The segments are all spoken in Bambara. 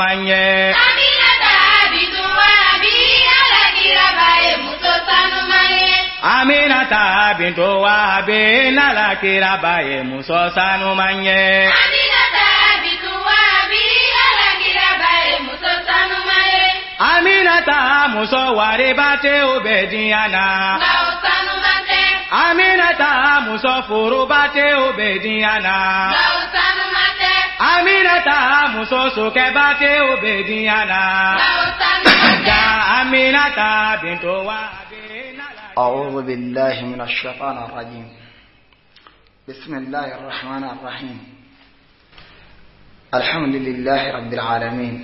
sanuman ye. Aminata bintu Wahabi, Ala kiraba ye muso sanuman ye. Aminata bintu Wahabi, Ala kiraba ye muso sanuman ye. Aminata bintu Wahabi, Ala kiraba ye muso sanuman ye. Aminata muso wariba tɛ o bɛ diɲɛ na. Nka o sanuman tɛ. Aminata muso foroba tɛ o bɛ diɲɛ na. Nka o sanuman tɛ. Aminata muso sokɛba tɛ o bɛ diɲɛ na. Nka o sanuman tɛ. Nka Aminata bintu Wahabi. أعوذ بالله من الشيطان الرجيم بسم الله الرحمن الرحيم الحمد لله رب العالمين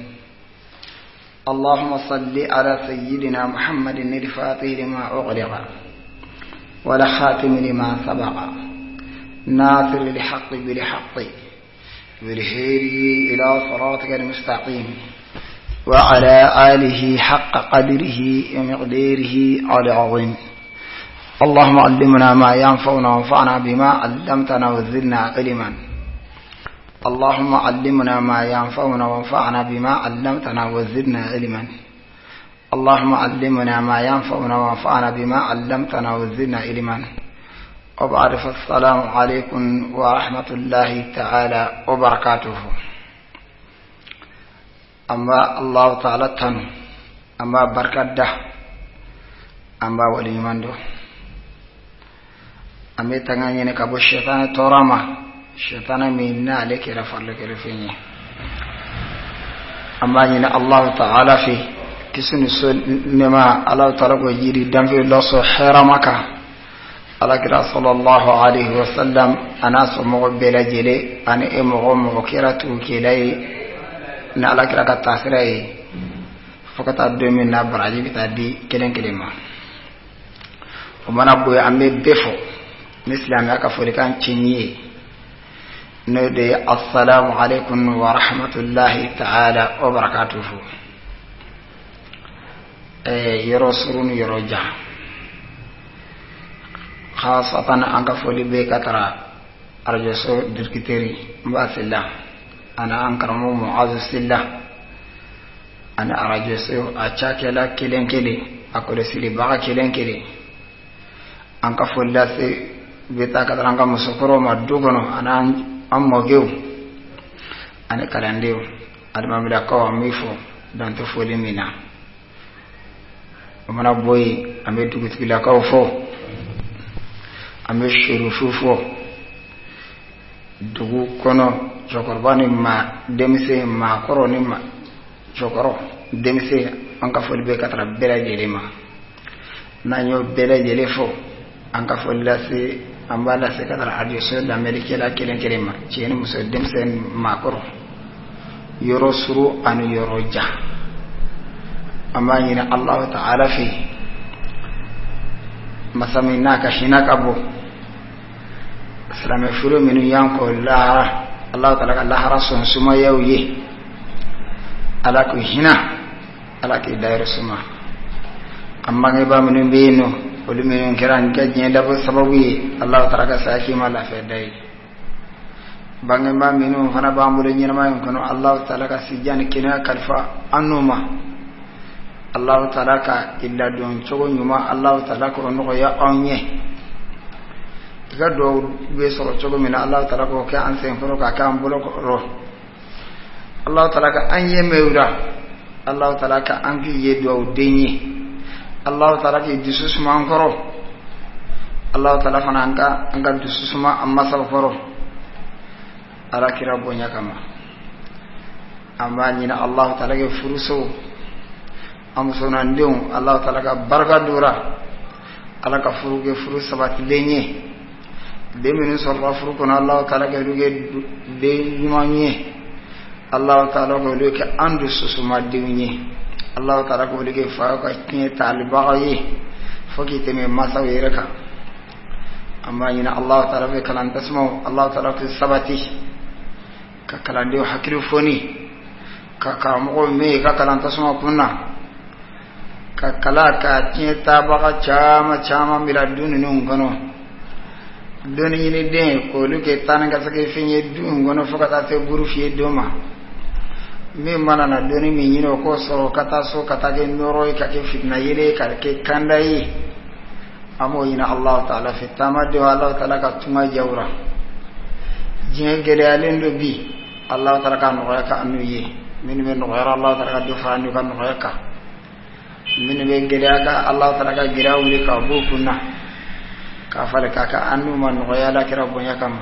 اللهم صل على سيدنا محمد الفاتح لما أغلق ولا خاتم لما سبق ناصر الحق بالحق بالهادي إلى صراطك المستقيم وعلى آله حق قدره ومقداره العظيم اللهم علمنا ما ينفعنا وانفعنا بما علمتنا وزدنا علما اللهم علمنا ما ينفعنا وانفعنا بما علمتنا وزدنا علما اللهم علمنا ما ينفعنا وانفعنا بما علمتنا وزدنا علما وبعد فالسلام عليكم ورحمة الله تعالى وبركاته an b'a Allahu ta'ala tanu an b'a barika da an b'a waleɲuman dɔn an bɛ tanga ɲini ka bɔ sɛtanɛ tɔɔrɔ ma sɛtanɛ min n'ale kɛra farilakɛlɛfɛn ye an b'a ɲini Allahu ta'ala fɛ kisi ni so nɛɛma Allahu ta'ala k'o jiri danfɛn lasɔn hɛrɛma kan alakira sallallahu alaihi wasallam a n'a somɔgɔ bɛɛ lajɛlen ani e mɔgɔ o mɔgɔ kɛra tugukɛla ye ni alakira ka taasira ye fo ka taa don min na baraji bɛ taa di kelen kelen ma o mana bɔ yen an bɛ bɛɛ fo ni silamɛya ka folikan cɛɲi ye n'o de ye asalamu aleykum wa rahmatulahi ta'ala wa barakatuhu yɔrɔ surun ni yɔrɔ jan khasatan an ka foli bɛ ka tara arajoso dirikiteri n ba sila ani an karamɔgɔ muazu sila ani arajoso a cakɛla kelen kelen a kɔlɔsilibaga kelen kelen an ka foli lase bɛ taa ka tara an ka musokɔrɔw ma du kɔnɔ ani an mɔkɛw ani kalandenw alimamilakaw an b'i fo dan tɛ foli min na o mana bɔ yen an bɛ dugutigilakaw fo an bɛ surufu fo dugu kɔnɔ cɛkɔrɔba ni maa denmisɛn maakɔrɔ ni ma cɛkɔrɔ denmisɛn an ka foli bɛ ka taga bɛɛ lajɛlen ma n'an y'o bɛɛ lajɛlen fo an ka foli lase an b'a lase ka taga arajoso lamɛnnikɛla kelen kelen ma cɛ ni muso denmisɛn maakɔrɔ yɔrɔ surun ani yɔrɔ jan an b'a ɲini alahu ta'ala fɛ masa min n'a ka hinɛ ka bon silamɛ furu minnu y'an kɔn lahara alahu ta'ala ka lahara sɔn sumaya u ye ala k'u hinɛ ala k'i dayɔrɔ suma an bangebaa minnu bɛ yen nɔ olu minnu kɛra an ka diɲɛ dabɔ sababu ye alahu ta'ala ka saya k'i ma lafiya da ye bangebaa minnu fana b'an bolo ɲɛnamaya in kɔnɔ alahu ta'ala ka sijan ni kɛnɛya kalifa an n'u ma alahu ta'ala ka i ladon cogo ɲuman alahu ta'ala k'o nɔgɔya anw ye i ka duwawu bɛ sɔrɔ cogo min na alahu ta'ala k'o kɛ an senkɔrɔ k'a kɛ an bolo kɔrɔ alahu ta'ala ka an ye mɛn la alahu ta'ala ka an k'i ye duwawu den ye alahu ta'ala k'i dusu suma an kɔrɔ alahu ta'ala fana an ka an ka dusu suma an masaw kɔrɔ ala kira bonya kama an b'a ɲini alahu ta'ala kɛ furuso an muso n'an denw alahu ta'ala ka barika don ra ala ka furu kɛ furu sabatilen ye den minnu sɔrɔla furu kɔnɔ alahu ta'ala ka olu kɛ den ɲuman ye alahu ta'ala ka olu kɛ an dusu suma denw ye alahu ta'ala ka olu kɛ fa ka tiɲɛ talibaga ye fo k'i tɛmɛ masaw yɛrɛ kan an b'a ɲini alahu ta'ala fɛ kalan tasumaw alahu ta'ala k'u sabati ka kalandenw hakili foni ka karamɔgɔw mɛn ka kalan tasuma kun na ka kala ka tiɲɛ tabaga caman caman bila du ninnu kɔnɔ dɔnni ɲini den k'olu kɛ taa ni ka segin fɛn ye du in kɔnɔ fo ka taa se buru fiyɛ don ma Min mana na dɔnni min ɲini, o k'o sɔrɔ, ka taa so ka taa kɛ nɔrɔ ye, ka kɛ fitina yele ye, ka kɛ kanda ye. An b'o ɲini Alahu taala fɛ. Taamadenw, Alahu taala ka tunga diya u ra. Diɲɛ gɛlɛyalen don bi, Alahu taala ka nɔgɔya kɛ an n'u ye. Minnu bɛ nɔgɔya la, Alahu taala ka dɔ fara n'u ka nɔgɔya kan. Minnu bɛ gɛlɛya kan, Alahu taala ka gɛlɛya wuli ka b'u kun na, k'a falen k'a kɛ an n'u ma nɔgɔya, la kira bonya kama.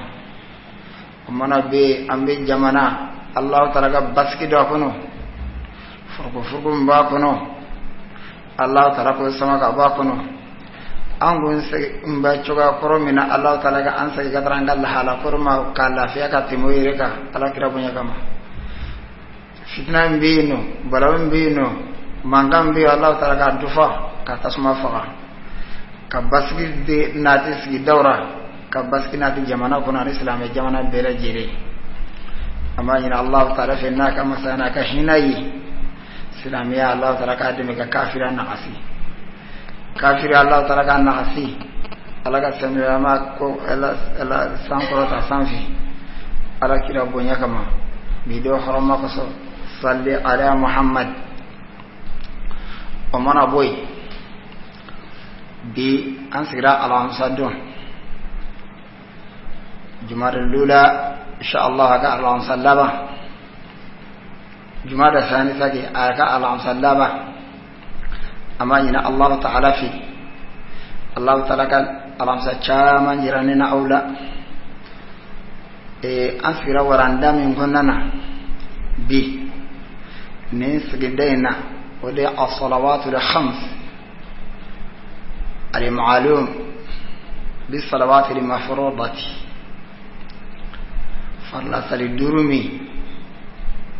O mana bɛ yen, an bɛ jamana, Alahu taala ka basigi don a kɔnɔ. Furukufuruku min b'a kɔnɔ, Alahu taala k'o sama ka bɔ a kɔnɔ. An kun segin bɛ cogoya kɔrɔ min na, Alahu taala ka an segin ka taga an ka lahala kɔrɔ ma, ka lafiya ka tɛmɛ o yɛrɛ kan, ala kira bonya kama. Fitina min bɛ yen nɔ, balawu min bɛ yen nɔ, mankan min bɛ yen, Alahu taala k'a dufa, ka tasuma faga, ka basigi de nati sigidaw ra, ka basigi nati jamana kɔnɔ ani silamɛ jamana bɛɛ lajɛlen. An b'a ɲini Alahu taala fɛ, n'a ka masaya n'a ka hinɛ ye, silamɛya, Alahu taala k'a dɛmɛ ka kafiriya nagasi. Kafiri, Alahu taala k'a nagasi. Ala ka silamɛya ko ala sankɔrɔta sanfɛ, ala kira bonya kama, bi dɔ hɔrɔma kosɔn. Salli ala Muhammad. O mana bɔ yen, bi an sigira alamisa don, jumada lula, inshallah a ka alamisa laban, jumada sani saki a ka alamisa laban. An b'a ɲini Allahu ta'ala fɛ, Allahu ta'ala ka alamisa caman jira ne na aw la. An sigira waranda min kɔnɔna na bi nin sigida in na, o de ye as-salawatul khams al-ma'lum bis-salawati al-mafrudati, farila sali duuru min,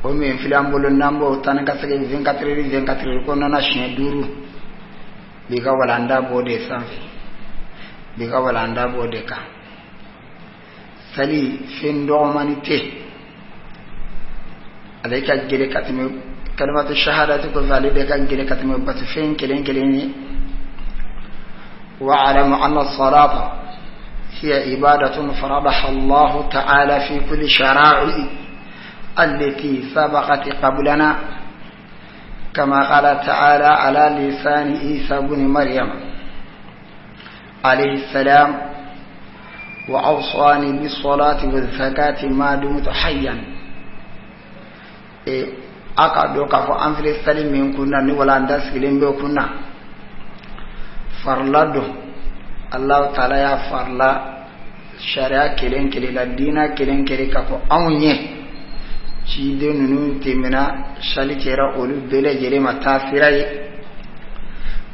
o min filɛ an bolo, n'an b'o taa ni ka segin 24 heures, 24 heures kɔnɔna na siɲɛ duuru. Bi ka walanda b'o de sanfɛ, bi ka walanda b'o de kan. Sali fɛn dɔgɔmani tɛ, ale ka gɛlɛn ka tɛmɛ kalimatu shahadati kɔfɛ, ale de ka gɛlɛn ka tɛmɛ bato fɛn kelen kelen ye. Wa'lamu anna salata hiya ibadatun faradaha Allahu ta'ala fi kulli shara'i allati sabaqat qablana, kama qala ta'ala ala lisani Isa ibn Maryam alayhi salam: wa awsani bis-salati waz-zakati ma dumtu hayyan. A k'a dɔn k'a fɔ an filɛ sali min kun na, ni walanda sigilen bɛ kun na, farila don. Alahu taala y'a farila sariya kelen kelen la, diina kelen kelen, k'a fɔ anw ɲɛ ciden ninnu tɛmɛna, sali kɛra olu bɛɛ lajɛlen ma taasira ye.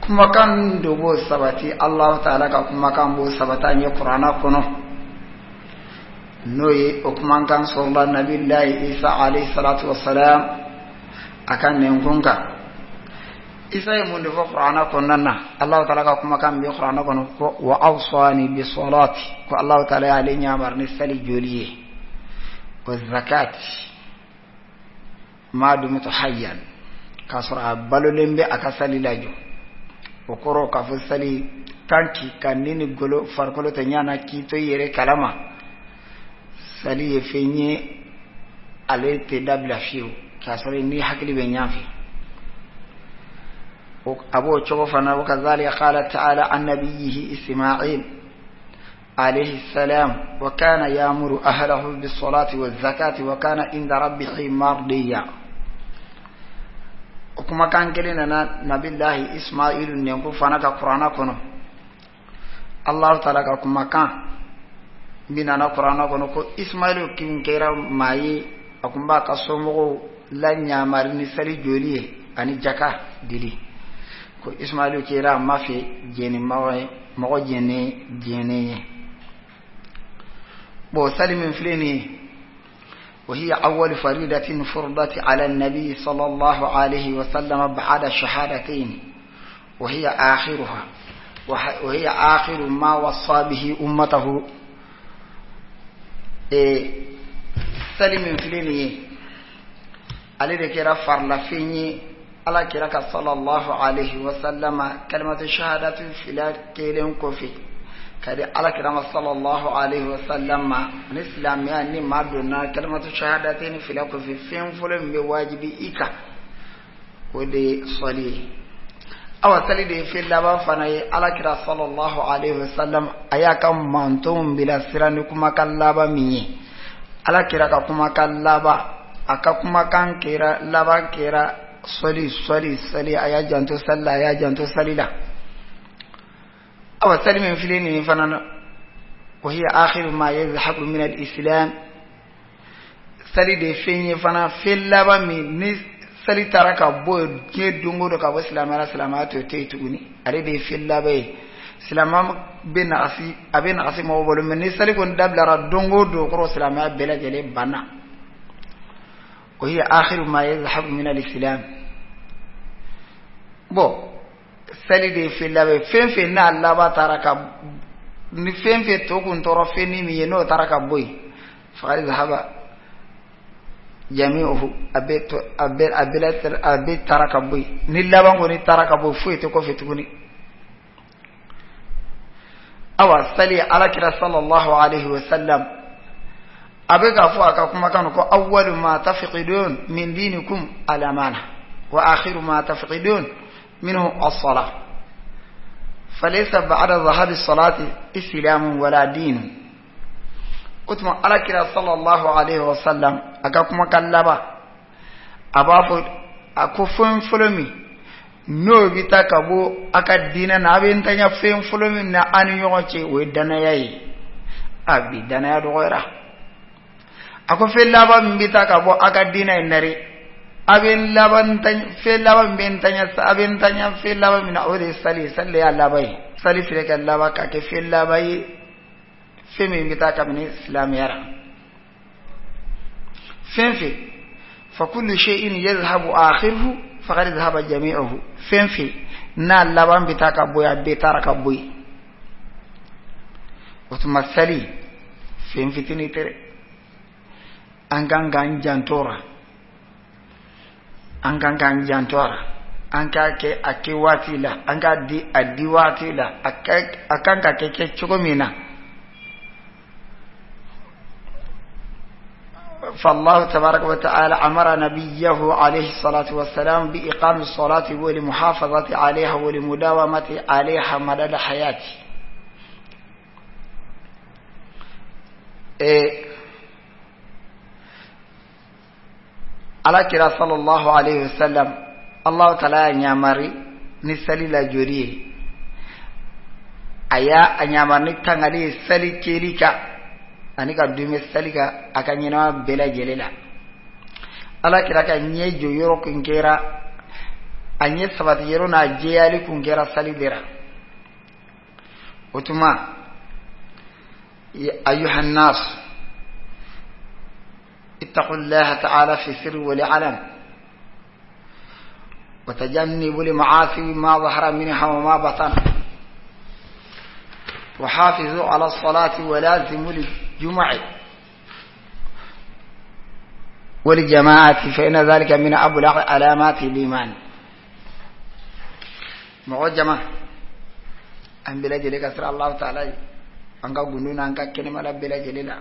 Kumakan dɔ b'o sabati, Alahu taala ka kumakan b'o sabati an ye kuranna kɔnɔ, n'o ye o kumakan sɔrɔla nabilayi Isa alayhi salatu wasalam a ka nɛnkun kan. Isa ye mun de fɔ kuranna kɔnɔna na? Alahu taala ka kumakan bɛ kuranna kɔnɔ ko: wa awsani bi salati, ko Alahu taala y'ale ɲamari ni sali joli ye, wa zakati ma dumtu hayyan, k'a sɔrɔ a balolen bɛ, a ka sali lajɔ. O kɔrɔ k'a fɔ sali tant que ka ni ni golo farikolo tɛ ɲana k'i to i yɛrɛ kalama, sali ye fɛn ye, ale tɛ dabila fiyewu, k'a sɔrɔ ni hakili bɛ ɲan fɛ. A b'o cogo fana. Wa kadhalika qala ta'ala an nabiyyihi Isma'il alayhi salam: wa kana ya'muru ahlahu bis-salati waz-zakati wa kana inda rabbihi mardiya. O kumakan kelen nana nabilahi Ismailu nɛnko fana ka kuranna kɔnɔ. Allahu taala ka kumakan min nana kuranna kɔnɔ ko Ismailu kun kɛra maa ye, a kun b'a ka somɔgɔw la ɲamari ni sali joli ye ani jaka dili, ko Ismailu kɛra a ma fɛ jɛni mɔgɔ ye, mɔgɔ jɛnen jɛnen ye. Bon, sali min filɛ nin ye, وهي أول فريضة فرضت على النبي صلى الله عليه وسلم بعد الشهادتين، وهي آخرها، وهي آخر ما وصى به أمته. Sali min filɛ nin ye, ale de kɛra farilafɛn ye ala kira ka sallallahu alaihi wa sallama kalimatu shahadatu fila kelen kɔfɛ. Ka di Ala kira ma sallallahu alaihi wasallam ma. Ni silamɛya ni maa donna kalimatu shahadatain fila kɔfɛ, fɛn fɔlɔ min bɛ wajibi i kan, o de ye sɔli ye. Awa, sali de ye fɛn laban fana ye. Ala kira sallallahu alaihi wasallam, a y'a ka mantonw bilasira ni kumakan laban min ye, Ala kira ka kumakan laban, a ka kumakan kɛra laban kɛra sɔli, sɔli, sali. A y'a janto sali la, a y'a janto sali la. Awa, sali min filɛ nin ye fana na, wa hiya akhiru ma yazhabu min al-islam. Sali de ye fɛn ye fana, fɛn laban min ni sali taara ka bɔ yen diɲɛ don o don ka bɔ silamɛya la, silamɛya tɔ tɛ yen tuguni. Ale de ye fɛn laban ye. Silamɛ bɛ nagasi, a bɛ nagasi mɔgɔw bolo, mɛ ni sali kɔni dabilara don o don, kɔrɔ silamɛya bɛɛ lajɛlen banna. Wa hiya akhiru ma yazhabu min al-islam. Bon, sali de ye fɛn laban ye. Fɛn fɛn n'a laban taara ka ni fɛn fɛn tɔ kun tɔɔrɔ fɛn ni min ye, n'o taara ka bɔ yen, faqad zahaba jami'uhu, a bɛɛ to, a bɛɛ taara ka bɔ yen. Ni laban kɔni taara ka bɔ yen, foyi tɛ kɔfɛ tuguni. Awa, sali, Alakira sallallahu alaihi wa sallam, a bɛ k'a fɔ a ka kumakan ko: awwalu ma tafqidun min dinikum al-amana wa akhiru ma tafqidun minhu as-salah, falaysa ba'da dhahabi as-salati islamun wala dinun. O tuma, Alakira sallallahu alaihi wa sallam, a ka kumakan laban, a b'a fɔ a ko fɛn fɔlɔ min n'o bɛ taa ka bɔ a ka diinɛ na, a bɛ ntanya fɛn fɔlɔ min na an ni ɲɔgɔn cɛ, o ye danaya ye. A bi danaya dɔgɔyara. A ko fɛn laban min bɛ taa ka bɔ a ka diinɛ in nari, a bɛ laban, fɛn laban min bɛ ntanya, a bɛ ntanya fɛn laban min na, o de ye sali ye. Sali de y'a laban ye. Sali filɛ ka laban ka kɛ fɛn laban ye, fɛn min bɛ taa kabini silamɛya la. Fɛn fɛn, fa kullu shay'in yadhhabu akhiruhu faqad dhahaba jami'uhu. Fɛn fɛn n'a laban bɛ taa ka bɔ yen, a bɛɛ taara ka bɔ yen. O tuma, sali fɛn fitinin tɛ dɛ. An kan k'an janto a la, an kan k'an janto a la, an k'a kɛ a kɛ waati la, an k'a di a di waati la, a kan ka kɛ kɛ cogo min na. فالله تبارك وتعالى أمر نبيه عليه الصلاة والسلام بإقام الصلاة والمحافظة عليها والمداومة عليها مدى حياته. إيه، Ala kira sallallahu alaihi wasallam, Allah ta'ala ya ɲamari ni sali la joli ye. A y'a a ɲamari ni tangali ye sali keli kan ani ka dume sali kan a ka ɲɛnama bɛɛ lajɛlen la. Ala kira ka ɲɛ jɔ yɔrɔ kun kɛra, a ɲɛ sabati yɔrɔ n'a jɛyali kun kɛra sali de la. O tuma, ayuha nnas, اتقوا الله تعالى في السر والعلن وتجنبوا المعاصي ما ظهر منها وما بطن، وحافظوا على الصلاة ولازموا الجمع والجماعة، فإن ذلك من أبلغ علامات الإيمان. Mɔgɔ jama, an bɛɛ lajɛlen ka siran Allahu ta'ala ye an ka gundo n'an ka kɛnɛmala bɛɛ lajɛlen la.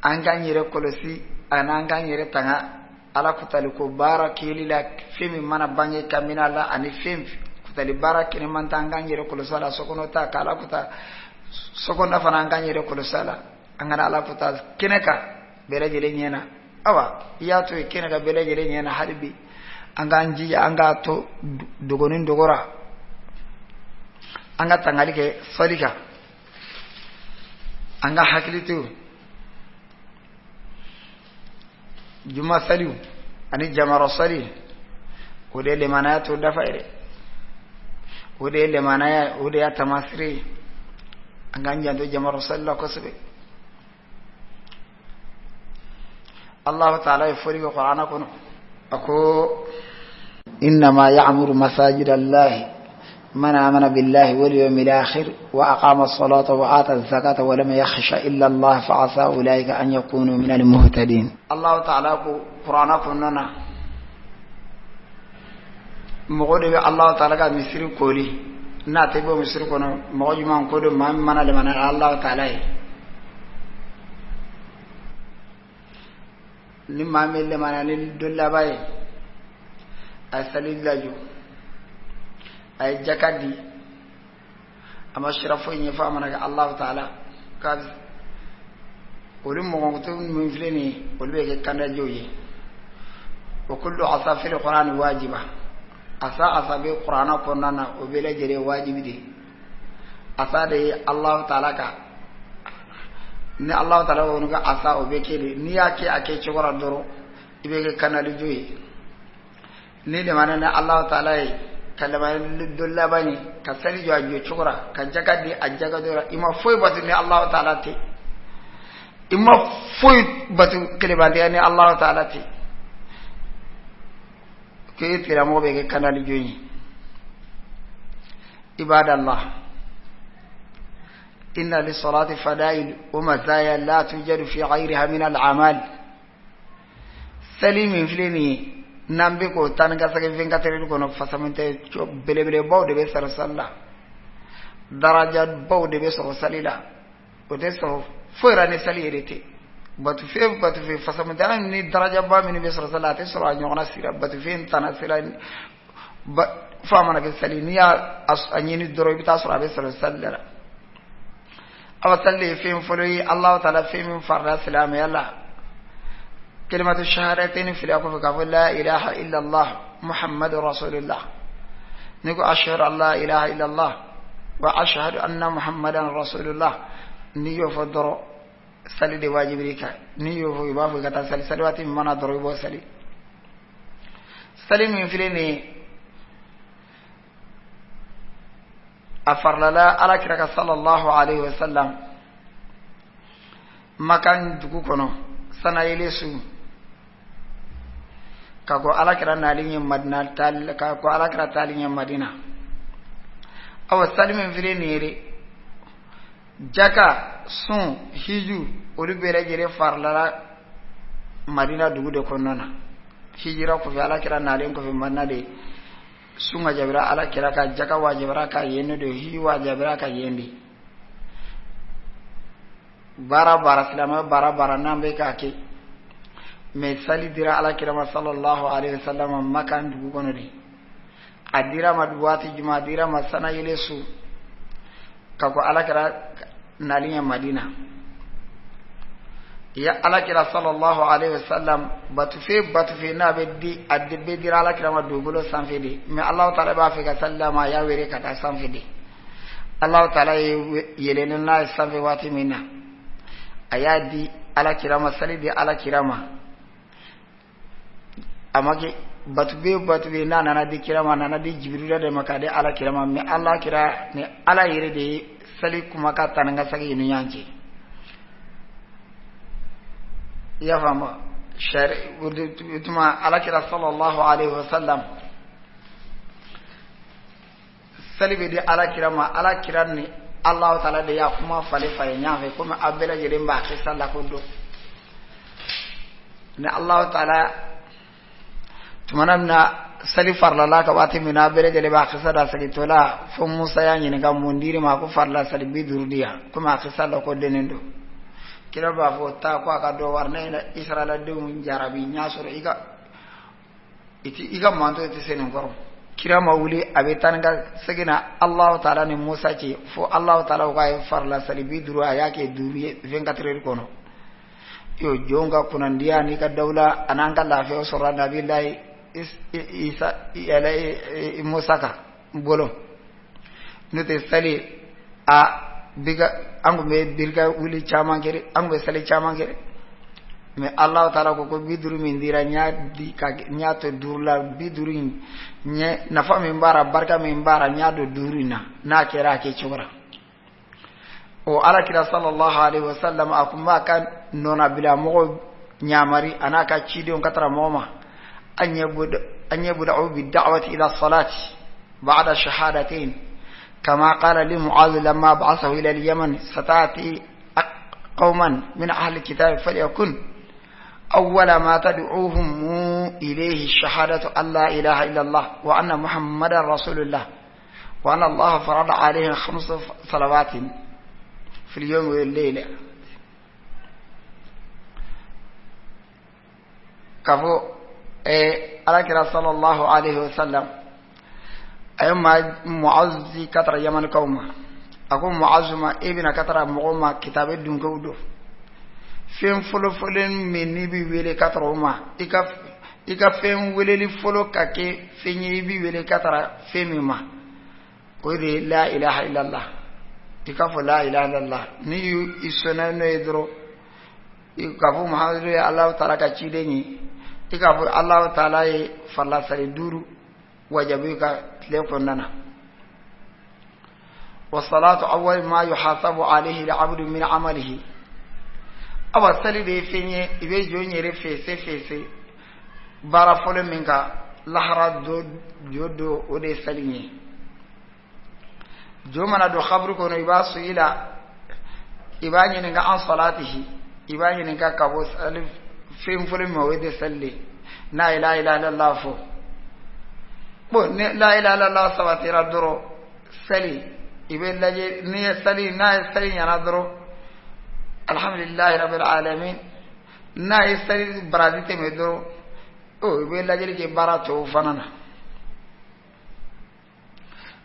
An k'an yɛrɛ kɔlɔsi ani an k'an yɛrɛ tanga Ala kutali ko baara kɛli la, fɛn min mana bange kabini a la ani fɛn kutali baara kɛnɛman ta, an k'an yɛrɛ kɔlɔsi a la. Sokɔnɔ ta ka Ala kuta, sokɔnɔ fana, an k'an yɛrɛ kɔlɔsi a la. An kana Ala kuta kɛnɛ kan bɛɛ lajɛlen ɲɛna. Awa, i y'a to yen kɛnɛ kan bɛɛ lajɛlen ɲɛna, hali bi an k'an jija, an k'a to dogonin dogora, an ka tangali kɛ sɔli kan, an ka hakili to juma saliw ani jamara sali. O de ye limanaya to dafa ye dɛ, o de ye limanaya, o de y'a tamasire ye. An k'an janto jamara sali la kosɛbɛ. Allahu ta'ala ye fɔli kɛ Kuranɛ kɔnɔ, a ko: innama ya'muru masajid Allahi man amana billahi wal yawmil akhir wa aqama as-salata wa ata az-zakata wa lam yakhsha illa Allah, fa asa ulaika an yakunu min al-muhtadin. Allahu ta'ala ko Kuranɛ kɔnɔna na, mɔgɔ de bɛ Allahu ta'ala ka misiri koli. N'a tɛ bɔ misiri kɔnɔ, mɔgɔ jumɛn ko don? Maa min mana limaniya Alahu taala ye, ni maa min limaniya ni don laban ye, a ye sali lajɔ, a ye jaka di, a ma sira foyi ɲɛ fo a mana kɛ Alahu taala k'a olu mɔgɔ min filɛ nin ye, olu bɛ kɛ kandajɔw ye. Wa kullu asa fil qur'ani wajiba, asa asa bɛ kuranna kɔnɔna na, o bɛɛ lajɛlen wajibi de ye. Asa de ye Alahu taala ka, ni Alahu taala ko ko asa, o bɛ kɛ de. N'i y'a kɛ a kɛ cogo la dɔrɔn, i bɛ kɛ kandalijɔ ye. Ni limaniya ni Alahu taala ye, ka limaniya don laban ye, ka sali jɔ a jɔ cogo la, ka jaka di a jaka dɔ la, i ma foyi batu ni Alahu taala tɛ, i ma foyi batu kelenbatigiya ni Alahu taala tɛ, k'e tigilamɔgɔ bɛ kɛ kandalijɔ ye. Ibadallah, inna lisalati fadail wa mazaya la tujadu fi ghayriha min al-amal. Sali min filɛ nin ye, n'an bɛ k'o taa ni ka segin 24 heures kɔnɔ, fasamantɛ belebelebaw de bɛ sɔrɔ sali la, darajabaw de bɛ sɔrɔ sali la. O tɛ sɔrɔ foyi la ni sali yɛrɛ tɛ. Batufɛn batufɛn fasamantɛ ni darajaba minnu bɛ sɔrɔ sali la, a tɛ sɔrɔ a ɲɔgɔnna sira batufɛn tana sira fo a mana kɛ sali. N'i y'a ɲini dɔrɔn, i bɛ taa sɔrɔ a bɛ sɔrɔ sali la. Awa, sali ye fɛn fɔlɔ ye Alahu taala fɛn min farila silamɛya la, kalimatu shahadatain fila kɔfɛ, k'a fɔ la ilaha illallah muhammadu rasulullah. N'i ko ashhadu an la ilaha illallah wa ashhadu anna muhammadan rasulullah, n'i y'o fɔ dɔrɔn, sali de wajibi kan. N'i y'o fɔ, i b'a fɔ i ka taa sali. Sali waati min mana dɔrɔn, i b'o sali. Sali min filɛ nin ye, a farilala ala kira ka sallallahu alaihi wasallam Makan dugu kɔnɔ sanayele su, ka ko ala kira nali ɲɛ Madina, ka ko ala kira taali ɲɛ Madina. Awa, sali min filɛ nin ye dɛ, jaka, sun, hiju, olu bɛɛ lajɛlen farilala Madina dugu de kɔnɔna na. Hijira kɔfɛ, ala kira nalen kɔfɛ Madina de, sun wajabira ala kira ka, jaka wajabira ka yen de, hiji wajabira ka yen de. Baara baara, silamɛ baara baara n'an bɛ k'a kɛ, mɛ sali dira ala kira ma sallallahu alaihi wasallam Makan dugu kɔnɔ de. A dira ma waati jumɛn? A dira ma sanayele su, ka ko ala kira nali ɲɛ Madina. Ya ala kira sallallahu alaihi wasallam, batufe batufe n'a bɛ di, a bɛ dira ala kira ma dugukolo sanfɛ de, mɛ Alahu taala b'a fɛ ka sali d'a ma, a y'a wele ka taa sanfɛ de. Alahu taala ye yɛlɛnni n'a ye sanfɛ waati min na, a y'a di ala kira ma, sali di ala kira ma. A ma kɛ batube batube n'a nana di kira ma, a nana di Jibirila de ma k'a di ala kira ma. Mɛ ala kira ni ala yɛrɛ de ye sali kuma ka taa ni ka segin ni ɲɔgɔn cɛ. I y'a faamu? Sari o tuma, ala kira sallallahu alaihi wasallam, sali bɛ di ala kira ma, ala kira ni Alahu taala de y'a kuma falen falen ɲɔgɔn fɛ, komi aw bɛɛ lajɛlen b'a kisa la ko dɔn. Ni Alahu taala tumana min na sali farilala ka waati min na, a bɛɛ lajɛlen b'a kisa da segintɔ la, fo Musa y'a ɲininka mun dir'i ma? Ko farila sali 50 di yan, komi a kisa la ko dennen don. Kira b'a fɔ taa ko a ka dɔ wari ne Israɛladenw jarabi, n y'a sɔrɔ i ka i ka manto tɛ se nin kɔrɔ. Kira ma wuli, a bɛ taa ni ka segin na Alahu taala ni Musa cɛ, fo Alahu taala ko k'a ye farila sali 50, a y'a kɛ 5 ye 24 heures kɔnɔ. Yo, jɔn ka kunnandiya n'i ka dawula a n'an ka lafiya sɔrɔ nabilayi Isa yɛlɛ Musa ka bolo. N'o tɛ, sali a bika, an tun bɛ birika wuli caman kɛ, an tun bɛ sali caman kɛ, mɛ Alahu taala ko 50 min dira, n y'a di ka n y'a to 5 la. 50 in ɲɛ nafa min b'a la, barika min b'a la, n y'a don 5 in na. N'a kɛra a kɛ cogo la, o ala kira sallallahu alaihi wasallam, a kun b'a ka nɔnabila mɔgɔw ɲamari a n'a ka cidenw ka tara mɔgɔ ma an yabda'u bid-da'wati ila salati ba'da shahadatain, kama qala li Mu'adh lamma ba'athahu ila al-Yaman: sata'ti qauman min ahli al-kitab, falyakun أول ما تدعوهم إليه الشهادة أن لا إله إلا الله وأن محمدا رسول الله. Wa anna Allaha farada alayhim khamsa salawatin fil yawmi wal layla. K'a fɔ Alakira sallallahu alaihi wasallam a ye Muazi ka taara Yamanikaw ma. A ko Muazu ma, e bɛna ka taara mɔgɔw ma kitabe dunkew don, fɛn fɔlɔfɔlɔ min n'i bɛ wele ka taara o ma, i ka fɛn weleli fɔlɔ ka kɛ fɛn ye i bɛ wele ka taara fɛn min ma, o de ye la ilaha illallah. I k'a fɔ la ilaha illallah, n'i y'i sɔnna n'o ye dɔrɔn, k'a fɔ Muhamadu ye Alahu taala ka ciden ye, i k'a fɔ Alahu taala ye farilasali 5 wajabi ka tile kɔnɔna na. Wa salatu awwal ma yuhasabu alayhi al-abdu min amalihi. Awa sali de ye fɛn ye i bɛ jɔn yɛrɛ fese fese baara fɔlɔ min kan lahara jɔ don, o de ye sali ye. Jɔn mana don kaburu kɔnɔ, i b'a sɔn i la, i b'a ɲininka an salatihi, i b'a ɲininka ka bɔ sali fɛn fɔlɔ min ma, o de sali de n'a ye la ilaha illallah fɔ. Bon, ni la ilaha illallah sabatira dɔrɔn, sali i bɛ lajɛ, n'i ye sali, n'a ye sali ɲana dɔrɔn, alhamdulillahi rabbil alamin. N'a ye sali baraji tɛmɛ dɔrɔn, o i bɛ lajɛli kɛ baara tɔw fana na.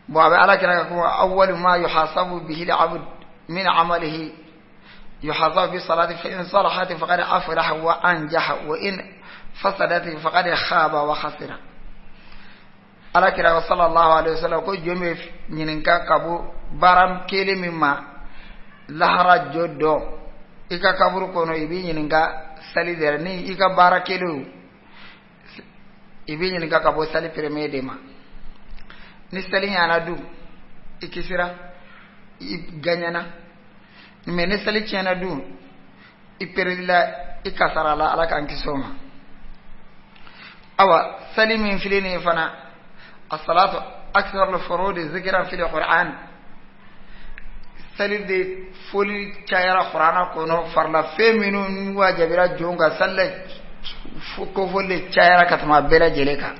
Bon, a bɛ Ala kira ka kuma awwalu ma yuhasabu bihi al-abd min amalihi yuhasabu bi salati fa in salahat faqad aflaha wa anjaha wa in fasadat faqad khaba wa khasira. Ala kira sallallahu alaihi wasallam ko jɔn bɛ ɲininka ka bɔ baara kelen min ma lahara jɔ dɔ, i ka kaburu kɔnɔ, i b'i ɲininka sali de ni i ka baara kelen, i b'i ɲininka ka bɔ sali premier de ma. Ni sali ɲana dun, i kisira, i gagnana, mais ni sali tiɲɛna dun, i perdila, i kasarala. Ala k'an kisi o ma. Awa sali min filɛ nin ye fana, as-salatu akthar al-furud zikran fi al-Qur'an. Sali de foli cayara Qur'ana kɔnɔ, farila fɛn minnu wajabira jɔn kan, sali kofɔli de cayara ka tɛmɛ a bɛɛ lajɛlen kan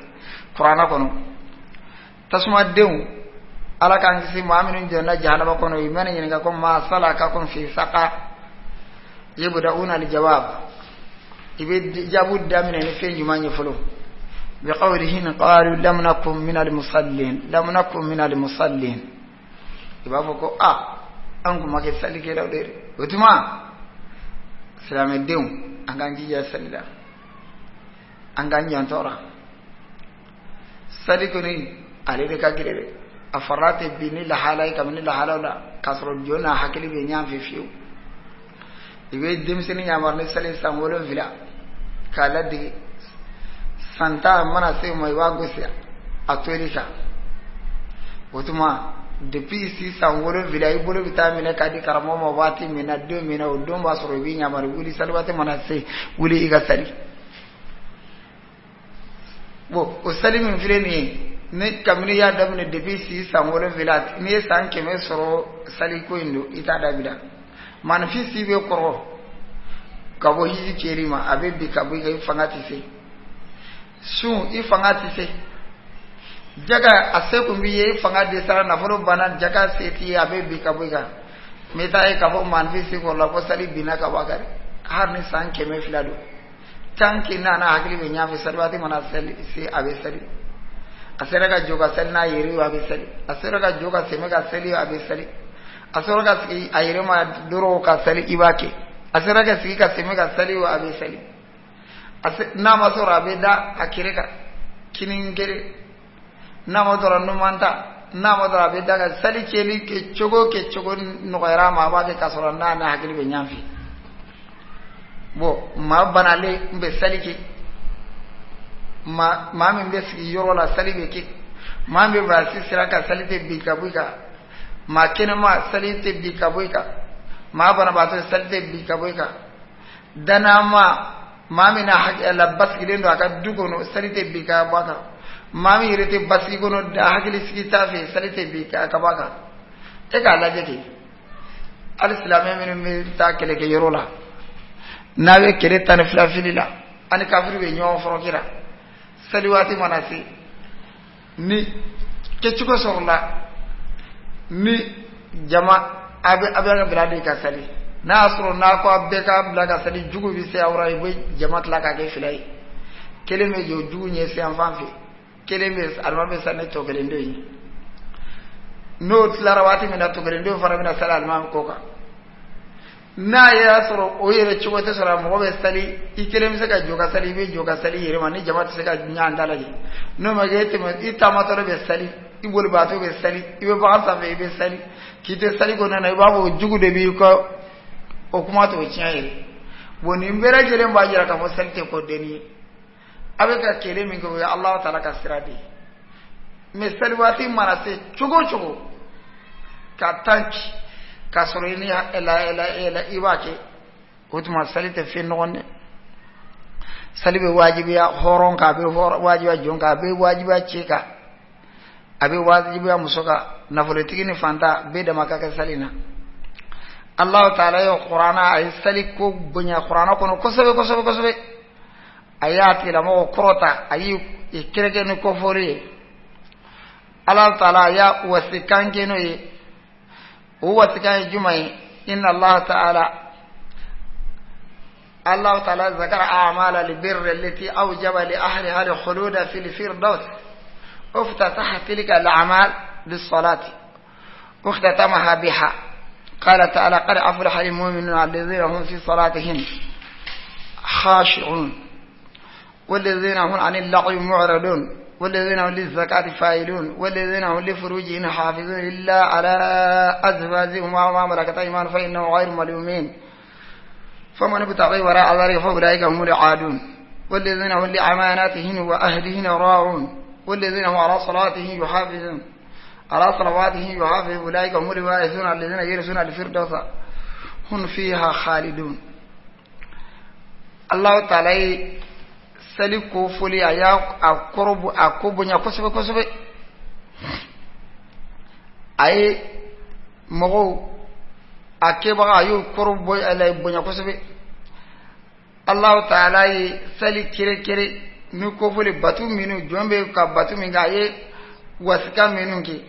Qur'ana kɔnɔ. Tasumadenw, Ala k'an kisi, maa minnu jɔnna jahanama kɔnɔ, i mana ɲininka ko ma salakakum fi saqar, yabda'una al-jawab, i bɛ jaabu daminɛ ni fɛn jumɛn ye fɔlɔ? Bi qawlihim qalu lam nakum min al-musallin, lam nakum min al-musallin. I b'a fɔ ko a an kun ma kɛ salikɛlaw de ye. O tuma silamɛdenw, an k'an jija sali la, an k'an janto la. Sali kɔni ale de ka gɛlɛn dɛ, a farila tɛ bin ni lahala ye kabini lahalaw la k'a sɔrɔ jɔn n'a hakili bɛ ɲɔgɔn fɛ fiyewu. I bɛ denmisɛnnin yamaru ni sali san 7 k'a ladege, san 10 mana se o ma, i b'a gosi a toli kan. O tuma depuis si san 7, i bolo bɛ taa minɛ k'a di karamɔgɔ ma waati min na, don min na, o don b'a sɔrɔ i b'i yamaru wuli, sali waati mana se, wuli i ka sali. Bon, o sali min filɛ nin ye, ni kabini i y'a daminɛ depuis si san 7, n'i ye san 100 sɔrɔ saliko in don, i t'a dabila. Maanifin si bɛ kɔrɔ ka bɔ hiji kɛli ma, a bɛ bi ka bɔ i kan, i fanga tɛ se sun, i fanga tɛ se jaga, a se kun b'i ye, i fanga dɛsɛra, nafolo banna, jaga se t'i ye, a bɛ bi ka bɔ i kan. Mɛ i t'a ye k'a fɔ maanifin si kɔrɔla ko sali binna ka bɔ a kan dɛ, hali ni san 200 don, tant que n'a n'a hakili bɛ ɲɔgɔn fɛ, sali waati mana se, a bɛ sali. A sera ka jɔ ka sali n'a yɛrɛ ye, a bɛ sali. A sera ka jɔ ka sɛmɛ ka sali, a bɛ sali. A sera ka sigi a yɛrɛ ma dɔrɔn ka sali, i b'a kɛ. A sera ka sigi ka sɛmɛ ka sali, a bɛ sali. N'a ma sɔrɔ, a bɛ da a kɛrɛ kan kinin kere, n'a ma sɔrɔ numan ta, n'a ma sɔrɔ, a bɛ da ka sali kɛli kɛ cogo kɛ cogo nɔgɔyara a ma, a b'a kɛ k'a sɔrɔ n'a n'a hakili bɛ ɲɔgɔn fɛ. Bon, maa banalen n bɛ sali kɛ, maa min bɛ sigi yɔrɔ la, sali bɛ kɛ. Maa min bɛ baasi sira kan, sali tɛ bin ka bɔ i kan. Maa kɛnɛma, sali tɛ bin ka bɔ i kan. Maa banabaatɔ, sali tɛ bin ka bɔ i kan. Danama, maa min n'a hakili la basigilen don a ka du kɔnɔ, sali tɛ bin ka bɔ a kan. Maa min yɛrɛ tɛ basigi kɔnɔ, hakili sigi t'a fɛ, sali tɛ bin ka bɔ a kan. E k'a lajɛ kɛ, hali silamɛ minnu bɛ taa kɛlɛkɛyɔrɔ la, n'a bɛ kɛlɛ 12 fili la, ani kafiri bɛ ɲɔgɔn fɔrɔkɛ la, sali waati mana se, ni kɛcogo sɔrɔla Ni jama a bɛ a bɛ ka bila de ka sali, n'a y'a sɔrɔ n'a ko a bɛɛ ka bila ka sali, jugu bɛ se aw ra, i bɛ jama tila k'a kɛ fila ye. Kelen bɛ jɔ jugu ɲɛ sen fan fɛ, kelen bɛ alimami bɛ sali ni tɔ kelen dɔ ye. N'o tilara waati min na, tɔ kelen dɔ fana bɛna sali alimami kɔ kan. N'a y'a sɔrɔ o yɛrɛ cogo tɛ sɔrɔ, mɔgɔ bɛ sali, i kelen bɛ se ka jɔ ka sali, i bɛ jɔ ka sali i yɛrɛ ma ni jama tɛ se ka ɲɔgɔn dalajɛ. N'o ma kɛ, e tɛmɛ i taamatɔ bɛ sali, i bolibaatɔ bɛ sali, i bɛ bagan sanfɛ, i bɛ sali, k'i tɛ sali kɔnɔna na, i b'a fɔ jugu de b'i kɔ, o kuma t'o tiɲɛ yɛrɛ. Bon, nin bɛɛ lajɛlen b'a jira k'a fɔ sali tɛ ko denni ye. A bɛ ka kɛlɛ min kɛ, o ye Alahu taala ka sira de ye. Mais sali waati mana se cogo o cogo ka tan ci k'a sɔrɔ i ni la la la i b'a kɛ, o tuma sali tɛ fɛn nɔgɔn dɛ. Sali bɛ wajibiya hɔrɔn kan, a bɛ wajibiya jɔn kan, a bɛ wajibiya cɛ kan, a bɛ wajibiya muso kan, nafolotigi ni fantan bɛɛ dama ka kɛ sali na. Alahu taala ye kuranna, a ye sali ko bonya kuranna kɔnɔ kosɛbɛ kosɛbɛ kosɛbɛ. A y'a tigilamɔgɔ kɔrɔta, a y'i kɛrɛkɛ ni kɔfɔri ye. Alahu taala a y'a wasikan kɛ n'o ye. O wasikan ye jumɛn ye? Inna Allah ta'ala, الله تعالى ذكر أعمال البر التي أوجب لأهلها الخلود في الفردوس، افتتح تلك الأعمال بالصلاة واختتمها بها. قال تعالى: قد أفلح المؤمنون الذين هم في صلاتهم خاشعون والذين هم عن اللغو معرضون والذين هم للزكاة فاعلون والذين هم لفروجهم حافظون إلا على أزواجهم وما ملكت أيمانهم فإنهم غير ملومين فمن ابتغي وراء ذلك فأولئك هم العادون والذين هم لأماناتهم وأهلهم راعون والذين هم على صلاتهم يحافظون، على صلواتهم يحافظون، أولئك هم الوارثون الذين يرثون الفردوس هم فيها خالدون. الله تعالى sali ko foli, a y'a a kɔrɔ, a ko bonya kosɛbɛ kosɛbɛ. A ye mɔgɔw a kɛbaga, a y'o kɔrɔ bonya kosɛbɛ. Alahu taala ye sali kere-kere ni kofoli batu minnu jɔn bɛ ka batu min kɛ, a ye wasikan minnu kɛ,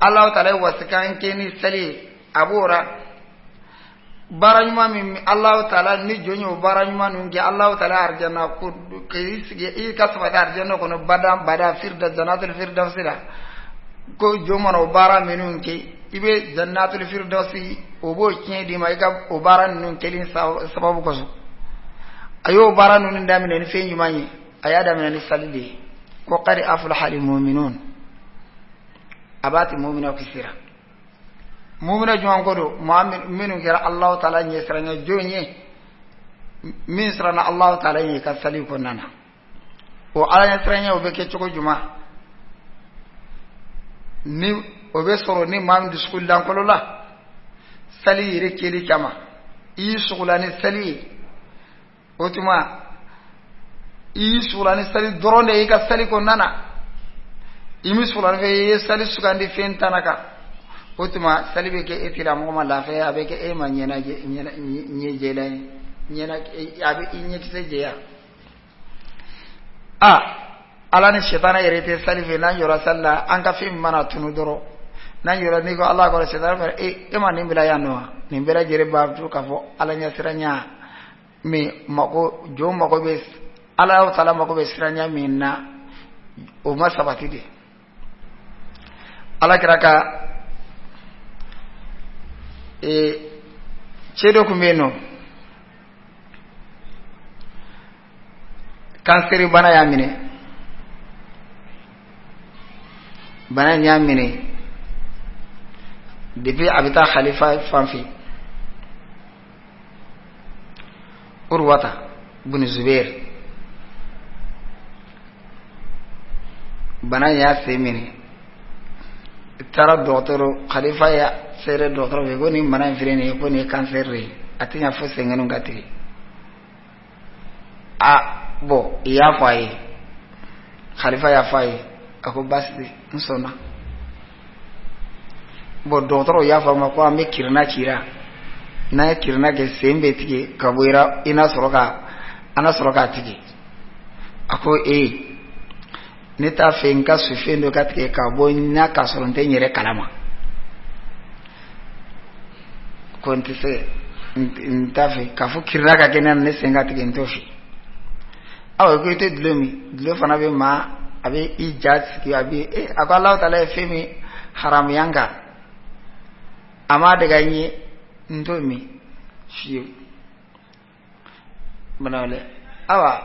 Alahu taala ye wasikan kɛ ni sali ye. A b'o ra baara ɲuman min Alahu taala ni jɔn ye o baara ɲuman ninnu kɛ, Alahu taala arijana ko k'i sigi i ka sabati arijana kɔnɔ badan bada firda jannatul firdausi la. Ko jɔn mana o baara minnu kɛ, i bɛ jannatul firdausi, o b'o tiɲɛ d'i ma i ka o baara ninnu kɛli sababu kosɔn. A y'o baara ninnu daminɛ ni fɛn ɲuman ye, a y'a daminɛ ni sali de ye. Ko qad aflaha al mu'minun, a b'a ti mu'minaw kisira. Mumina jumɛn ko don? Maa minnu kɛra Alahu taala ɲɛ siranya jɔn ye, min siranna Alahu taala ɲɛ ka sali kɔnɔna na. O Ala ɲɛ siranya, o bɛ kɛ cogo jumɛn? Ni o bɛ sɔrɔ ni maa min dusukun lankolo la sali yɛrɛ kɛli kama, i y'i sugula ni sali ye, o tuma i y'i sugula ni sali dɔrɔn de ye i ka sali kɔnɔna na, i mi sugula ni fɛn i ye sali sugandi fɛn tana kan, o tuma sali bɛ kɛ e tigilamɔgɔ ma lafiya, a bɛ kɛ e ma ɲɛnajɛ ɲɛjɛla ye, a bɛ i ɲɛkisɛ jɛya. A Ala ni sitana yɛrɛ tɛ sali fɛ. N'an jɔra sali la, an ka fɛn mana tunu dɔrɔn, n'an jɔra, n'i ko Ala kɔrɔ, sitana fɛ e ma nin bila yan nɔ wa? Nin bɛɛ lajɛlen b'a to k'a fɔ Ala ɲɛsiranya min mako jɔn mako bɛ, Ala taala mako bɛ siranya min na, o ma sabati de. Ala kira ka cɛ dɔ tun bɛ yen nɔ, kansɛri bana y'a minɛ. Bana in y'a minɛ depuis a bɛ taa khalifa fan fɛ, Urwata bin Zubair. Bana in y'a sen minɛ, taara dɔgɔtɔrɔ, khalifa ya sera dɔgɔtɔrɔ fɛ ko nin bana in filɛ nin ye, ko nin ye kansɛri de ye, a tɛ ɲɛ fo senkɛninw ka tigɛ. A bɔn, i y'a fɔ a ye, khalifa y'a fɔ a ye, a ko baasi tɛ, n sɔnna. Bɔn, dɔgɔtɔrɔw y'a fɔ a ma ko an bɛ kirina cira, n'an ye kirina kɛ, sen bɛ tigɛ ka bɔ i la, i na sɔrɔ ka an na sɔrɔ k'a tigɛ. A ko ee. Ne t'a fɛ n ka sufen dɔ ka tigɛ ka bɔ n na k'a sɔrɔ n tɛ n yɛrɛ kalama. Ko n tɛ se, n t'a fɛ k'a fɔ kirina ka kɛ ne na, ne sen ka tigɛ, n t'o fɛ. Awa, ko i tɛ dulɔ min, dulɔ fana bɛ maa, a bɛ i ja sigi, a bɛ e. A ko Alahu taala ye fɛn min haramuya n kan, a m'a daga n ye, n t'o min fiyewu. Banawale, awa,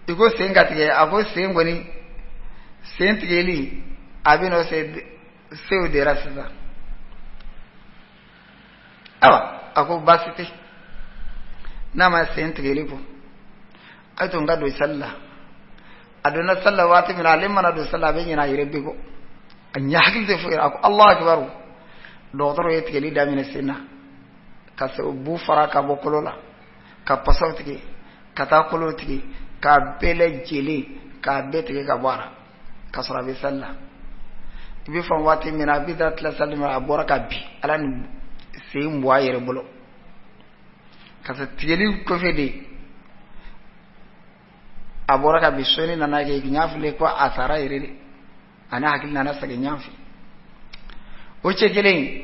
i ko sen ka tigɛ, a ko sen kɔni, sen tigɛli a bɛ n'o se sew de la sisan. Awa, a ko baasi tɛ, n'a ma sen tigɛli kɔ, a to n ka don sali la. A donna sali la waati min na, ale mana don sali la, a bɛ ɲinɛ a yɛrɛ bɛɛ kɔ, a ɲɛ hakili tɛ foyi la. A ko Alahu akibaru. Dɔgɔtɔrɔ ye tigɛli daminɛ sen na, ka se bu fara ka bɔ kolo la, ka pasaw tigɛ, ka taa kolo tigɛ, k'a bɛɛ lajɛlen, k'a bɛɛ tigɛ ka bɔ a la, ka sɔrɔ a bɛ sali la. I bɛ fan waati min na, a bɛ taa tila sali min na, a bɔra ka bin, Ala ni sen bɔ a yɛrɛ bolo ka se tigɛli kɔfɛ de, a bɔra ka bin. Sɔɔni nana kɛ, n y'a fili ko a sara yɛrɛ de, a n'a hakili nana segin ɲɔgɔn fɛ. O cɛ kelen,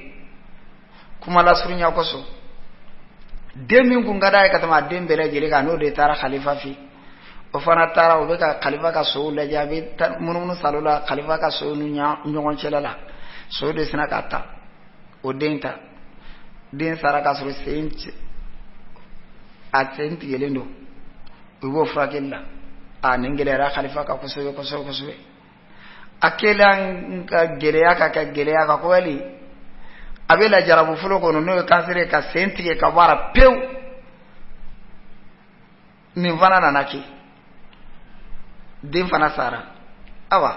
kuma lasurunya kosɔn, den min kun ka d'a ye ka tɛmɛ a den bɛɛ lajɛlen kan, n'o de taara khalifa fɛ. O fana taara, o bɛ ka khalifa ka sow lajɛ, a bɛ munumunu salo la khalifa ka sow ni ɲɔgɔn cɛla la, so de sina ka ta o den ta. Den sara k'a sɔrɔ sen, a sen tigɛlen don, u b'o furakɛli la. A nin gɛlɛyara khalifa kan kosɛbɛ kosɛbɛ kosɛbɛ. A kɛlen ka gɛlɛya ka gɛlɛya ka ko wali a bɛ lajarabu fɔlɔ kɔnɔ, n'o ye kansɛri ye, ka sen tigɛ ka bɔ a la pewu. Nin fana nana kɛ, den fana sara. Awa,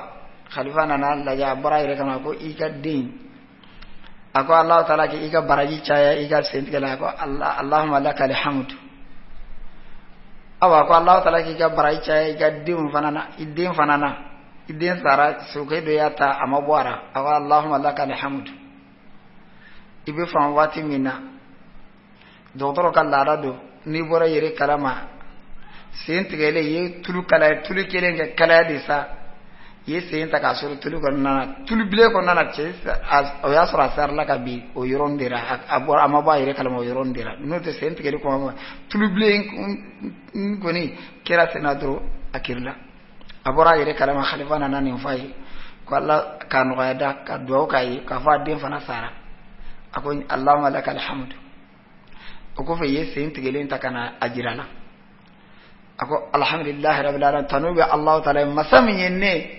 khalifa nana lajɛ, a bɔra a yɛrɛ kama ko i ka den, a ko Alahu taala k'i ka baraji caya i ka sen tigɛ la. A ko Allahumma laka alhamdu. Awa, ko Alahu taala k'i ka baraji caya i ka denw fana na, i den fana na, i den sara, sokɛ dɔ y'a ta, a ma bɔ a la. A ko Allahumma laka alhamdu. I bɛ fan waati min na, dɔgɔtɔrɔ ka laada don, n'i bɔra yɛrɛ kalama, sen tigɛlen, i ye tulu kalaya, tulu kelen kɛ kalaya de sa, i ye sen ta k'a sɔrɔ tulu kɔnɔna na, tulu bilen kɔnɔna na, cɛ, o y'a sɔrɔ a sarala ka bin o yɔrɔnin de la. A bɔra, a ma bɔ a yɛrɛ kalama o yɔrɔnin de la. N'o tɛ, sen tigɛli kɔnɔ, tulu bilen kɔni kɛra sen na dɔrɔn, a kirila, a bɔra a yɛrɛ kalama. Khalifa nana nin fɔ a ye ko Ala k'a nɔgɔya da, ka dugawu k'a ye, k'a fɔ a den fana sara. A ko Allahumma laka alhamdu. O kɔfɛ, i ye sen tigɛlen ta ka na a jira la. A ko alhamdulilahi rabbil alamin, tanu bɛ Alahu taala ye, masa min ye ne,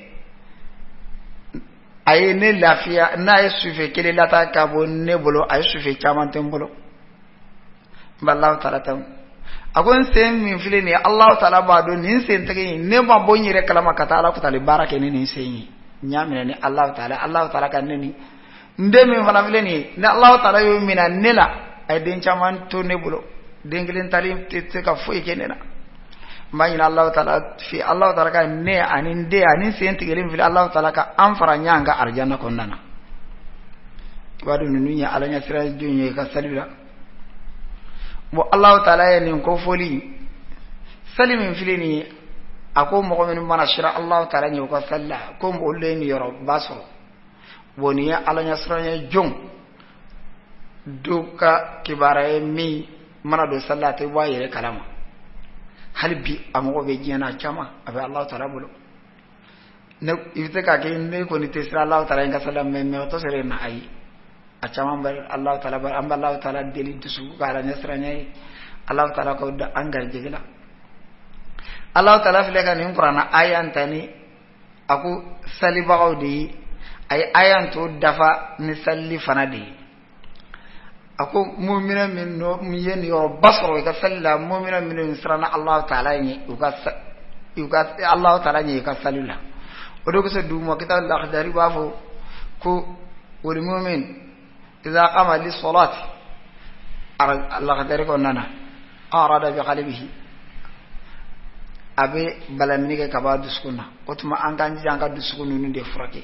a ye ne lafiya n'a ye sufɛ kelen lata ka bɔ ne bolo, a ye sufɛ caman tɛ n bolo, n bɛ Alahu taala tanu. A ko n sen min filɛ nin ye, Alahu taala b'a dɔn nin sen tɛgɛ in, ne ma bɔ n yɛrɛ kalama ka taa Ala kutali baara kɛ ni nin sen ye, n y'a minɛ ni Alahu taala. Alahu taala ka ne ni n den min fana filɛ nin ye, ni Alahu taala y'o minɛ ne la, a ye den caman to ne bolo, den kelen tali tɛ se ka foyi kɛ ne la. N b'a ɲini Alahu taala fɛ, Alahu taala ka ne ani n den ani sen tigɛlen filɛ, Alahu taala ka an fara ɲɔgɔn kan arijana kɔnɔna na. I b'a dɔn ninnu ye Ala ɲɛsiran jɔn ye ka sali la. Bon, Alahu taala ye nin kofɔli, sali min filɛ nin ye, a ko mɔgɔ minnu mana siran Alahu taala ɲɛ u ka sali la, ko olu de ye niyɔrɔba sɔrɔ. Bon, nin ye Ala ɲɛsiran ye jɔn dɔ ka kibaruya ye, min mana don sali la, a tɛ bɔ a yɛrɛ kalama. Hali bi a mɔgɔ bɛ diɲɛ na, a caman a bɛ Alahu taala bolo. Ne i bɛ se k'a kɛ, ne kɔni tɛ siran Alahu taala n ka sali la, mais o tɛ sɔrɔ yen na. Ayi, a caman bɛ Alahu taala bolo. An bɛ Alahu taala deli dusukun ka Ala ɲɛsiranya ye, Alahu taala k'o da an garijɛgɛ la. Alahu taala filɛ ka nin kuranna aya in ta ni a ko salibagaw de ye, a ye aya in to dafa ni salili fana de ye. A ko mumina minnu ye niyɔrɔba sɔrɔ i ka sali la, mumina minnu siranna Alahu taala ɲɛ u ka Alahu taala ɲɛ i ka sali la. O de kosɔn duguma kitab lakidari b'a fɔ ko wal mumin idha qama lis salati, lakidari kɔnɔna na, arada bi qalbihi, a bɛ balamini kɛ ka bɔ a dusukun na. O tuma an k'an jija an ka dusukun ninnu de furakɛ,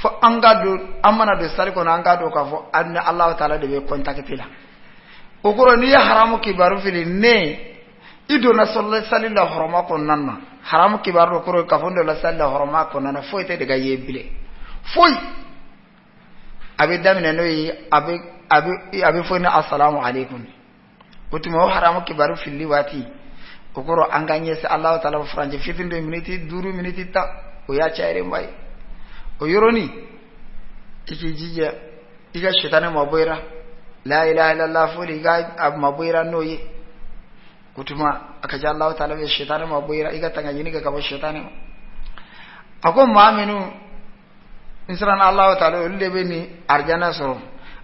fo an ka don, an mana don sali kɔnɔ, an ka don k'a fɔ an ni Alahu taala de bɛ contact la. O kɔrɔ, n'i ye haramu kibaru fili, ne i donna sali la hɔrɔma kɔnɔna na. Haramu kibaru kɔrɔ k'a fɔ n donna sali la hɔrɔma kɔnɔna na, foyi tɛ de ka ye bilen, foyi. A bɛ daminɛ n'o ye, a bɛ fɔ ni asalamu aleykum. O tuma o haramu kibaru filili waati, o kɔrɔ an ka ɲɛsin Alahu taala furancɛ fitini dɔ, miniti 5, miniti 10, o y'a cayalenba ye. O yɔrɔnin, i k'i jija i ka sitanɛ mabɔ i la, la ilaha illallah fɔli, i ka a mabɔ i la n'o ye. O tuma a ka ca Alahu taala fɛ, sitanɛ mabɔ i la, i ka tanga ɲini kɛ ka bɔ sitanɛ ma. A ko maa minnu n siranna Alahu taala, olu de bɛ nin arijana sɔrɔ.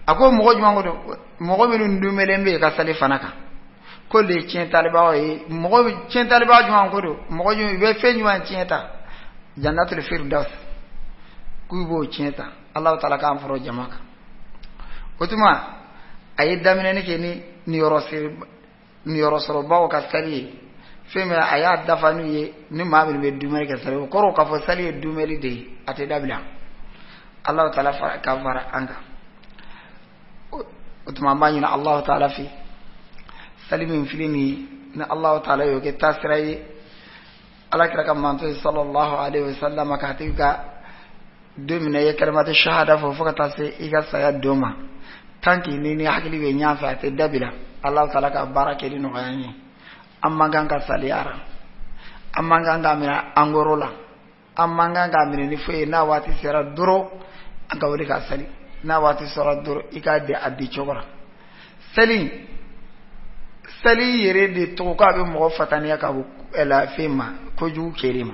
A ko mɔgɔ jumɛn ko don? Mɔgɔ minnu dumɛlen bɛ yen ka sali fana kan, k'olu de ye tiɲɛ talibagaw ye. Mɔgɔ tiɲɛ talibaga jumɛn ko don? Mɔgɔ jumɛn u bɛ fɛn jumɛn tiɲɛ ta? Jannatul firdaus, k'u b'o tiɲɛ ta. Alahu taala k'an fara o jama kan. O tuma a ye daminɛni kɛ ni niyɔrɔ sɔrɔbaw ka sali ye. Fɛn min a y'a dafa n'u ye ni maa minnu bɛ dumuni kɛ sali, o kɔrɔ k'a fɔ sali ye dumuni de ye, a tɛ dabila. Alahu taala ka fara an kan. O tuma an b'a ɲini Alahu taala fɛ, sali min filɛ nin ye, ni Alahu taala y'o kɛ taasira ye Ala kira ka manto ye sallallahu alaihi wa sallam, k'a tigi ka don min na i ye kalimatu shahada fɔ, fo ka taa se i ka saya don ma, tant que ni hakili bɛ ɲɛ fɛ, a tɛ dabila. Alahu taala ka baara kɛli nɔgɔya an ye. An man kan ka saliyara, an man kan k'a minɛ an kɔrɔ la, an man kan k'a minɛ ni foyi ye. N'a waati sera dɔrɔn, an ka wuli ka sali. N'a waati sera dɔrɔn, i k'a di a di cogo la. Sali yɛrɛ de tɔgɔ ko a bɛ mɔgɔ fataniya ka bɔ la fɛn ma, kojugu kɛli ma.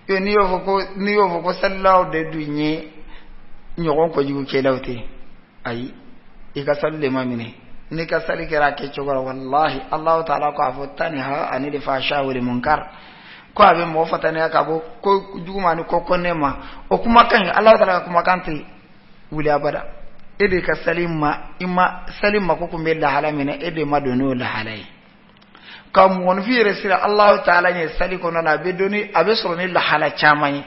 N'i y'o fɔ ko salilaw de dun ye ɲɔgɔn kojugu kɛlaw tɛ, ayi, i ka sali de ma minɛ. N'i ka sali kɛra a kɛcogo la, walahi, Alahu taala ko a fɔ tanha anil fahsha wal munkar, ko a bɛ mɔgɔ fataniya ka bɔ ko jugu ma ni ko kɔnɛ ma. O kumakan in, Alahu taala ka kumakan tɛ wuli abada. E de ka sali ma, i ma sali mako kun bɛ lahala min na, e de ma don n'o lahala ye. Ka mɔgɔninfin yɛrɛ sira Alahu taala ɲɛ sali kɔnɔna na, a bɛ dɔn ni a bɛ sɔrɔ ni lahala caman ye.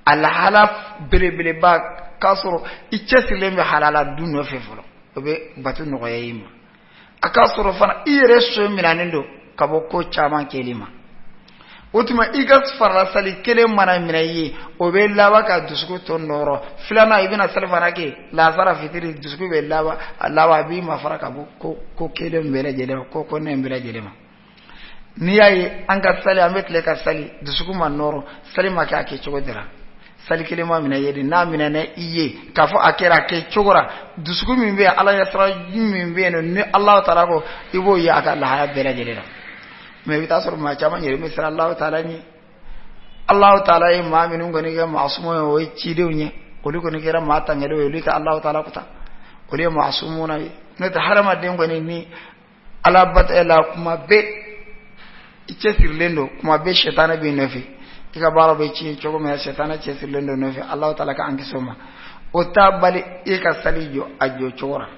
A lahala belebeleba, k'a sɔrɔ i cɛsirilen bɛ halala dun nɔfɛ fɔlɔ, o bɛ bato nɔgɔya i ma. A k'a sɔrɔ fana i yɛrɛ so minɛnen don ka bɔ ko caman kɛli ma. O tuma i ka farala sali kelen mana minɛ i ye, o bɛ laban ka dusukun tɔ nɔrɔ. Filanan, i bɛna sali fana kɛ lansara, fitiri, dusukun bɛ laban, a laban a b'i mafara ka bɔ ko kelen bɛɛ lajɛlen ma, ko kɔnɛ bɛɛ lajɛlen ma. N'i y'a ye an ka sali, an bɛ tile ka sali, dusukun ma nɔrɔ, sali ma kɛ a kɛ cogo de la, sali kelen ma minɛ i ye de. N'a minɛna i ye k'a fɔ a kɛra a kɛ cogo la, dusukun min bɛ yen, Ala ɲɛsiran min bɛ yen nɔ, ni Alahu taala ko i b'o ye a ka lahaya bɛɛ lajɛlen la. Mɛ i bɛ taa sɔrɔ maa caman yɛrɛ bɛ siran Alahu taala ɲɛ. Alahu taala ye maa minnu kɔni kɛ maasumu ye, o ye cidenw ye, olu kɔni kɛra maa tangɛlenw ye, olu tɛ Alahu taala ko ta, olu ye maasumuna ye. N'o tɛ, hadamaden kɔni ni Ala batɛ la, kuma bɛɛ i cɛsirilen don, kuma bɛɛ sɛtanɛ b'i nɔfɛ, i ka baara bɛ tiɲɛ cogo min na, sɛtanɛ cɛsirilen don nɔfɛ. Alahu taala k'an kisi o ma. O t'a bali e ka sali jɔ a jɔ cogo la,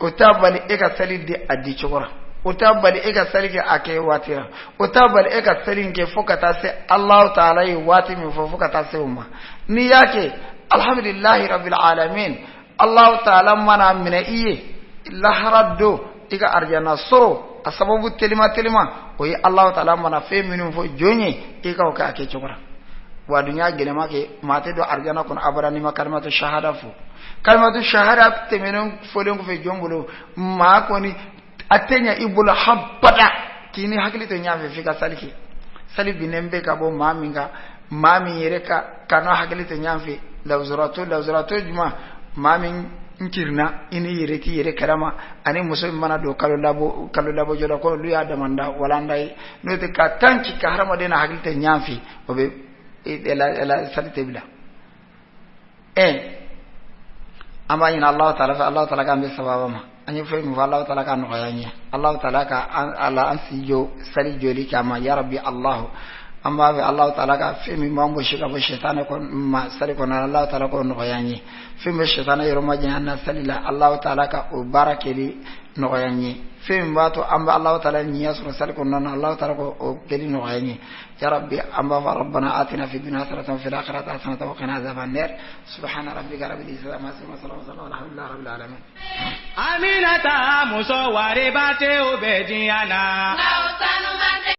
o t'a bali e ka sali di a di cogo la, o t'a bali e ka sali kɛ a kɛ waati la, o t'a bali e ka sali kɛ fo ka taa se Alahu taala ye waati min fɔ, fo ka taa se o ma. N'i y'a kɛ, alhamdulilahi rabbil alamin, Alahu taala mana minɛ i ye lahara don, i ka arijana sɔrɔ. A sababu telima telima, o ye Alahu taala mana fɛn minnu fɔ jɔn ye, i ka o kɛ a kɛ cogo la. Wa dun y'a gɛlɛma kɛ, maa tɛ don arijana kɔnɔ abada n'i ma kalimatu shahada fɔ. Kalimatu shahada tɛmɛnen fɔlen kɔfɛ jɔn bolo, maa kɔni a tɛ ɲɛ i bolo habada k'i ni hakili to ɲɔgɔn fɛ f'i ka sali kɛ. Sali binnen bɛ ka bɔ maa min kan, maa min yɛrɛ ka kan'a hakili to ɲɔgɔn fɛ, lawuzaratɔ, lawuzaratɔ jumɛn? Maa min n kirinna i ni yɛrɛ t'i yɛrɛ kalama, ani muso min mana don kalo labɔ, kalo labɔjɔ la, ko olu y'a damanda walanda ye. N'o tɛ, ka tan ci ka hadamaden na hakili tɛ ɲɔgɔn fɛ, o bɛ sali tɛ bila. An b'a ɲini Alahu taala fɛ, Alahu taala k'an bɛ sababa ma. An ye fɛn min fɔ, Alahu taala ka nɔgɔya an ye. Alahu taala ka ala an si jɔ sali jɔli kama, ya rabbi Alahu. An b'a fɛ Alahu taala ka fɛn min b'an gosi ka bɔ sɛtanɛ ma sali kɔnɔ, Alahu taala k'o nɔgɔya an ye. Fɛn bɛ sɛtanɛ yɔrɔ ma janya an na sali la, Alahu taala ka o baara kɛli nɔgɔya an ye. Fɛn min b'a to an bɛ Alahu taala ɲɛ sɔrɔ sali kɔnɔna na, Alahu taala k'o kɛli nɔgɔya an ye, ya rabbi. An b'a fɔ rabbana atina fi dunya hasanatan wa fil akhirati hasanatan wa qina azaban nar. Subhana rabbika rabbil izzati amma yasifun wa salamun alhamdulillahi rabbil alamin. Aminata muso wariba tɛ o bɛ diɲɛ na. Nka o sanu man tɛ.